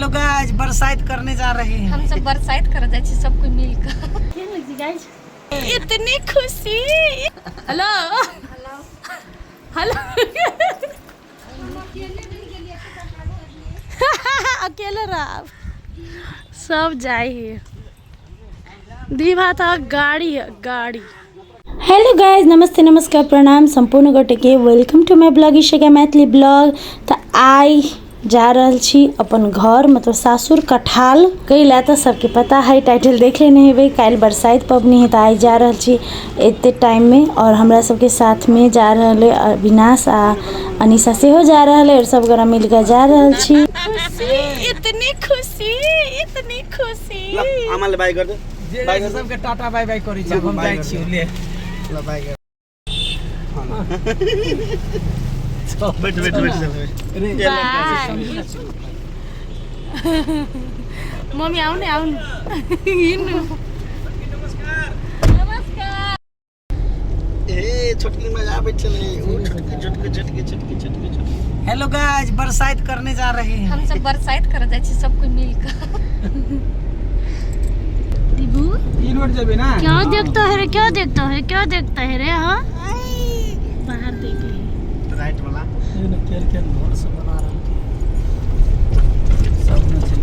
Hello guys, बरसात करने जा रहे हैं। हम सब बरसात कर जाइ छी सब कोई मिल के। इतनी खुशी। हेलो हेलो, अकेले रह सब जाए है। दीभा था गाड़ी है गाड़ी। हेलो गाइज, नमस्ते, नमस्कार, प्रणाम सम्पूर्ण गोटेके। Welcome to my blog Ishika Maithili blog. तऽ आइ जा रहल छी अपन घर, मतलब सासुर कठाल। कैला तऽ सबके पता है, टाइटल देख लेने हेबै। काल्हि बरसाइत पबनी है, तऽ आइ जा रहल छी एते टाइममे। और हमरा सबके साथमे जा रहल है अविनाश आ अनिशा सेहो जा रहल है, और सब गोरा मिलके जा रहल छी। खुशी, इतनी खुशी, इतनी खुशी। आमाले बाई गर्दै। जे जाइ छै सबके टाटा बाय बाय करै छै। आब हम जाइ छी, ले ल बाई गर। बैठ बैठ बैठ। बाय मम्मी, आउनु आउनु, हिँड्नु। नमस्कार। ए छोटकी मजा आबै छलै ओ छोटकी छोटकी छोटकी छोटकी छोटकी छोटकी। हेलो गाइस, बरसात करने जा रहे हैं। हम सब बरसात कर जाइ छी सब कोई मिल के। दीबू। ई रोड जेबै ना? क्या देखता है रे? क्या देखता है? क्या देखता है रे? हाँ, बाहर देख ले। राइट वाला। ये ना केल केल घर से बना रहल छै। सब ने छै।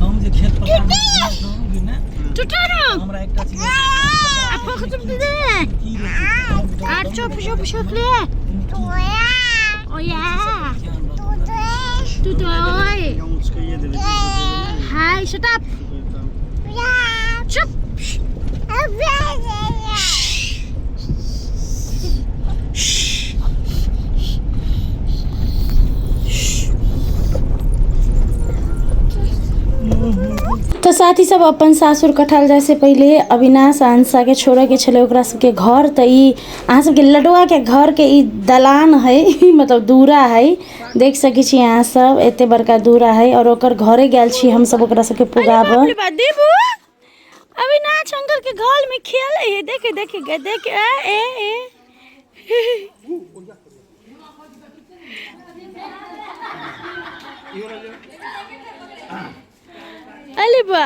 हम जे खेत पथार में रहूँ ने, टूटा ना। हमरा एकटा चीज आ पकड़ दे। की रोपी? आ चुप चुप चुप ले। ओ या तू तो ओए। उसको ये देबै। हाय, शट अप, चुप। तऽ साथी सब, अपन सासुर कठाल जाइसँ पहिले अविनाश आ अंशाके छोड़ैके छलै ओकरा सबके घर। तऽ ई अहाँ सबके लडुआके घरके ई दलान है, मतलब दूरा है। देख सकै छी अहाँ सब, एते बड़का दूरा है और ओकर घरे गेल छी हमसब ओकरा सबके पुगाबऽ। दीबू, अविनाश अंकल के घर में खेले है। देखे देखे देखे, ए ए ए। अरे बा,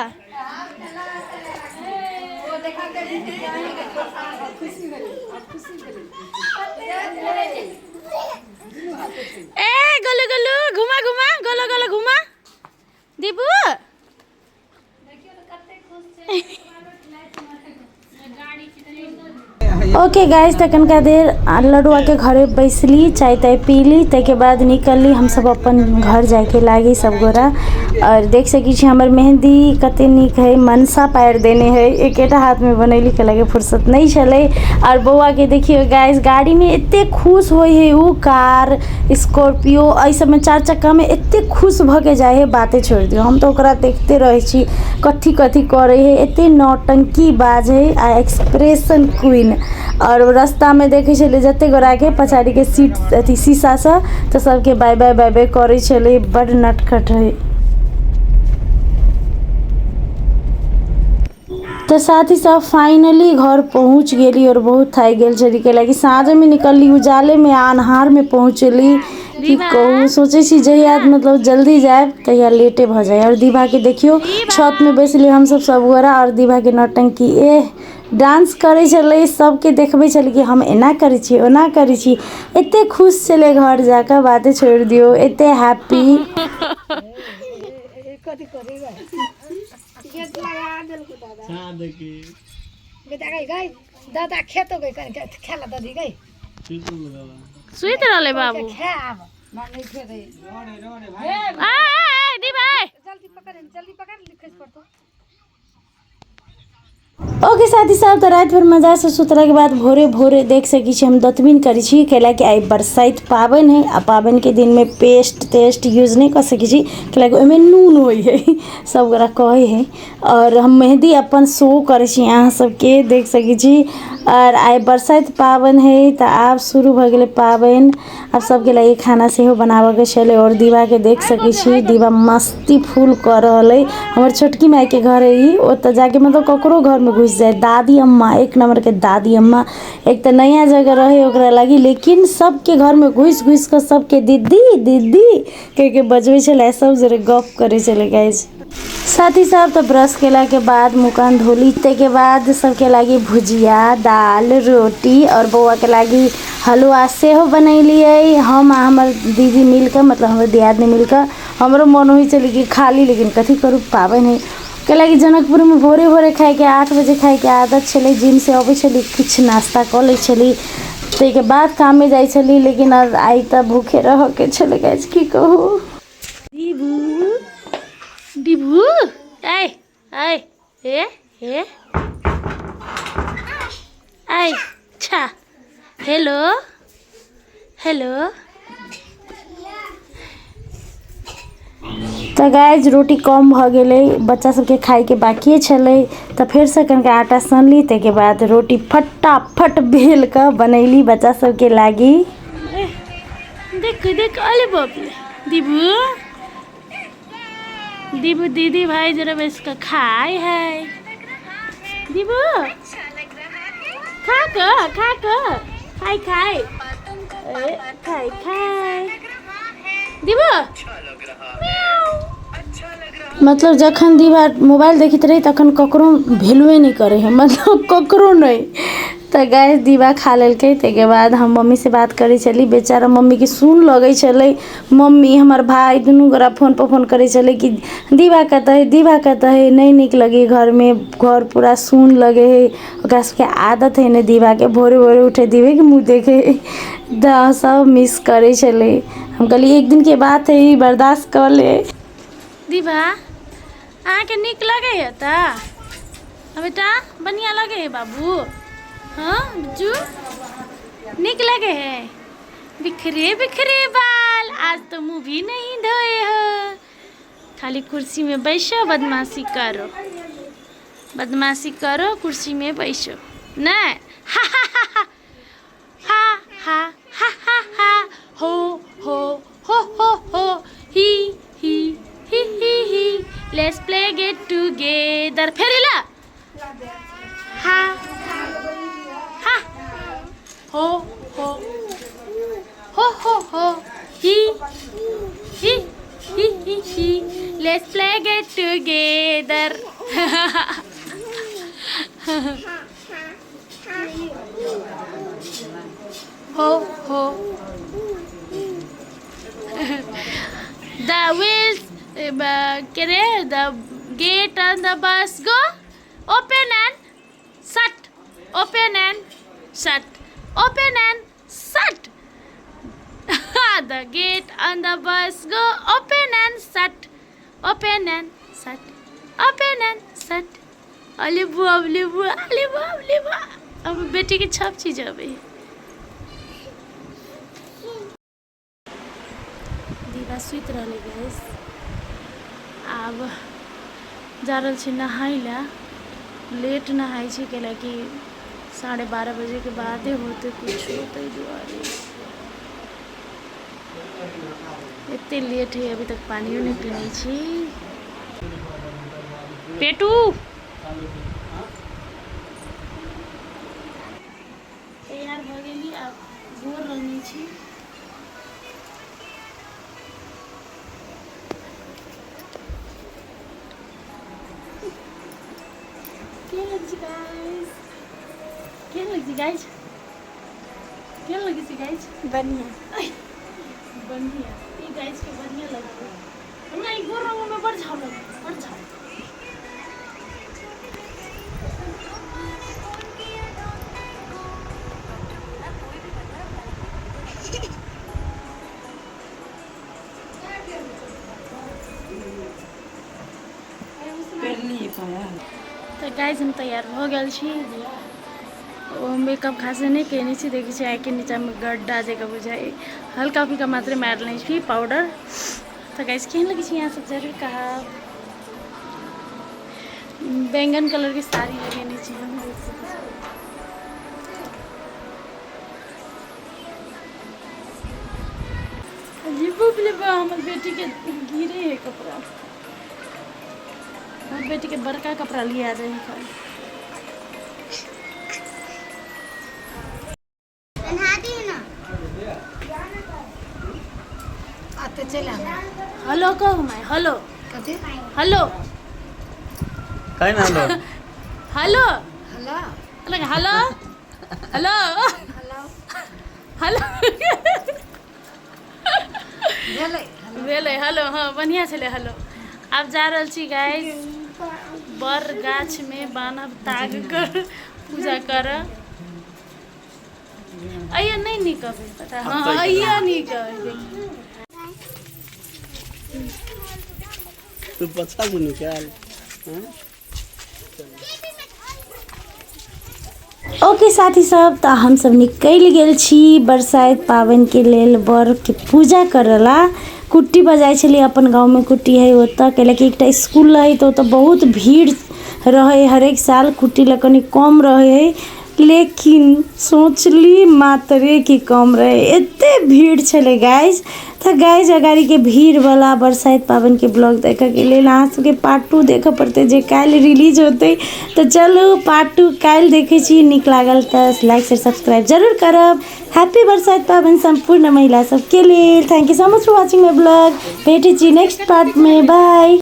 ए गोलू गोलू, घुमा घुमा, गोलो गोलो घुमा दीबू। ओके गाइस, तऽ कनिका देर लडुआके घरे बैसली, चाय ताय पीली, ताहिके बाद निकलली हमसब अपन घर जाइके लागी सब गोरा। और देख सकै छी हमर मेहंदी कते नीक है, मनसा पारि देने है। एकेटा हाथमे बनैली, कैलाकि फुर्सत नहि छलै। और बौआके देखियौ गाइस, गाड़ीमे एते खुश होइ है उ। कार, स्कॉर्पियो, एहि सबमे चारि चक्कामे एते खुश भऽ के जाइ है, बाते छोड़ि दियौ। हम तऽ ओकरा देखते रहै छी कथी कथी करै है। एते नौटंकी बाज है आ एक्सप्रेशन क्वीन। और रास्तामे देखै छलै जते गोराके पछाड़ीके सीट अथी शीशासँ, तऽ सबके बाय बाय बाय बाय करै छलै। बड्ड नटखट है। तऽ साथ ही साथ फाइनली घर पहुँच गेली और बहुत थाकि गेल छली, कैलाकि साँझमे निकलली, उजालेमे आ अन्हारमे पहुँचली। की कहू, सोचै छी जहिया मतलब जल्दी जायब तहिया लेटे भऽ जाय। और दीभाके देखियौ, छतमे बैसली हमसब सब गोरा और दीभाके नौटंकी, एह डांस करै छलै, सबके देखबै छलै कि हम एना करै छी, ओना करै छी। एते खुश छलै घर जाकऽ, बाते छोड़ि दियौ, एते हैप्पी। दादा खेतो गई खेला दादी गई। सुति रहलै बाबू। आ, आ, आ, दी भाई। जल्दी पकड़, जल्दी पकड़, लिखे पड़तो। ओके साथी साहब, तऽ राति भरि मजासँ सुतलाके बाद भोरे भोरे देख सकै छी हम दतमिन करै छी, कैलाकि आइ बरसाइत पाबनि है आ पाबनिके दिनमे पेस्ट तेस्ट यूज नहि कऽ सकै छी, कैलाकि ओहिमे नून होइ है, सब गोरा कहै है। आओर हम मेहदी अपन शो करै छी, अहाँ सबके देख सकै छी। आओर आइ बरसाइत पाबनि है, तऽ आब शुरू भऽ गेलै पाबनि। आब सबके लागि खाना सेहो बनाबऽके छलै। आओर दीवाके देख सकै छी, दीवा मस्ती फुल कऽ रहल अइ। हमर छोटकी मायके घर है ई। ओतऽ जाके मतलब ककरो घरमे घुसि घुसि जाय। दादी अम्मा एक नम्बरके दादी अम्मा। एक तऽ नया जगह रहै ओकरा लागी, लेकिन सबके घरमे घुसि घुसि कऽ सबके दीदी दीदी कहिके बजबै छलै, सब जरे गप करै छलै गाइज। साथ ही साथ तऽ ब्रश केलाके बाद मुँह कान धोली, ताहिके बाद सबके लागि भुजिया दाल रोटी आओर बौआके लागि हलुआ सेहो बनेलियै हम आ हमर दीदी मिलकऽ, मतलब हमर दियादनी मिलकऽ। हमरो मोन होइ छलै कि खा ली, लेकिन कथी करू, पाबनि हइ। कैलाकि जनकपुरमे भोरे भोरे खाइके 8 बजे खाइके आदत छलै। जिमसँ अबै छली, किछु नाश्ता कऽ लै छली, ताहिके बाद काममे जाइ छली, लेकिन आइ तऽ भूखे रहऽके छलै गाइज, की कहू। दीबू दीबू आइ आइ हे हे आइ छा हेलो हेलो। तऽ गाइज रोटी कम भऽ गेलै, बच्चा सबके खाइके बाकिए छलै, तऽ फेरसँ कनिका आटा सनली, ताहिके बाद रोटी फटाफट बेल कऽ बनैली बच्चा सबके लागि। देख देख, अरे बाप रे, दीबू दीबू दीदी भाई जरा बैस कऽ खाय है। दीबू खा कऽ खा कऽ खाय खाय ए, खाय खाय दीबू। मतलब जखन दीवा मोबाइल देखैत रहै तखन ककरो वैल्यूए नहि करै हइ, मतलब ककरो नहि। तऽ गाइस दीवा खा लेलकै, ताहिके बाद हम मम्मीसँ बात करै छली। बेचारा मम्मीके सुन लगै छलै। मम्मी हमर भाय दुनू गोरा फोनपर फोन करै छलै कि दीवा कतऽ हइ, दीवा कतऽ हइ, नहि नीक लगै घरमे, घर पूरा सुन लगै हइ। ओकरा सबके आदत हइ ने दीवाके, भोरे भोरे उठे दीवेके मुँह देखै हइ, तऽ सब मिस करै छलै। हम कहलियै एक दिनके बात हइ, बर्दाश्त कऽ ले। दीवा अहाँके नीक लगैए तऽ बेटा बढ़िआँ लगै है बाबू? हाँ बिज्जू नीक लगे है? बिखरे बिखरे बाल, आज तो मुँह भी नहीं धोए हो, खाली कुर्सी में बैसो बदमाशी करो, बदमाशी करो, कुर्सी में बैसो नहीं। हा हा हा हा हा हा हा हा हो हो हो हो हो ही ही ही ही ही let's play get together. फेर हिला हा हा हो हो हो हो हो ही ही ही ही ही let's play get together. हो हो The wheels के रे, the gate on the bus go open and shut, open and shut, open and shut. The gate on the bus go open and shut, open and shut, open and shut. अले बुआ अले बुआ अले बुआ अले बुआ। अब बेटी के सब चीज अबै है। दीवा सुति रहलै गैस। आब जा रहल छी नहाय लए। लेट नहाय छी कैलाकि 12:30 बजेके बादे होतै कुछो, ताहि दुआरे एते लेट है, अभी तक पानियो नहि पीने छी। पेटू तैयार भऽ गेली, आब गोर रंगै छी। केहन लगै छै गाइस? केहन लगै छै गाइस? केहन लगै छै गाइस? बढ़िया बढ़िया। ई गाइस के बढ़िया लगै। हमरा ई गोर रंग में बड़ झाव लगै, बड़ झाव। तऽ गाइस हम तैयार भऽ गेल छी। ओ मेकअप खासे नहि केने छी, देखै छी आँखिके नीचाँमे गड्ढा जकाँ बुझाइ, हल्का फुल्का मात्रे मारने छी पाउडर। तऽ गाइस केहन लगै छै यहाँ सब जरूर कहब। बैंगन कलर के साड़ी लगेने छी हम, देख सकै छी। अजीब लेबा हमर बेटी के गिरे है कपड़ा। हमर बेटी के बड़का कपड़ा लिया जाए है खाली। ओते चलि आबै। हेलो कहू my, hello. कथी? हेलो। कहीं ना hello. Hello. Hello. Hello hello. Hello. Hello. भेलै। भेलै हेलो। हँ, बढ़िआँ छलै हेलो। आब जा रहल छी गाइस, बर गाछमे बान्हब ताग कर पूजा करऽ। अइया नहि नीक अबै पता। हँ, अइया नीक अबै। तू पछा से निकाल। ओके साथी सब, तऽ हमसब निकलि गेल छी बरसाइत पाबनिके लेल बरके पूजा करऽला। कुट्टी बजाइ छलियै अपन गाँवमे, कुट्टी हइ ओतऽ, कैलाकि एकटा इसकुल रहै तऽ ओतऽ बहुत भीड़ रहै हरेक साल। कुट्टी लए कनि कम रहै हइ, लेकिन सोचली मात्रे कि कम रहै, एते भीड़ छलै गाइज। तऽ गाइज, अगाड़ीके भीड़वला बरसाइत पाबनिके ब्लॉग देखऽके लेल अहाँ सबके पार्ट 2 देखऽ पड़तै, जे काल्हि रिलीज होतै। तऽ चलू, पार्ट 2 काल्हि देखै छी। नीक लागल तऽ लाइक, शेयर, सब्सक्राइब जरूर करब। हैप्पी बरसाइत पाबनि सम्पूर्ण महिला सबके लेल। Thank you so much for watching my blog. भेटै छी नेक्स्ट पार्टमे, बाय।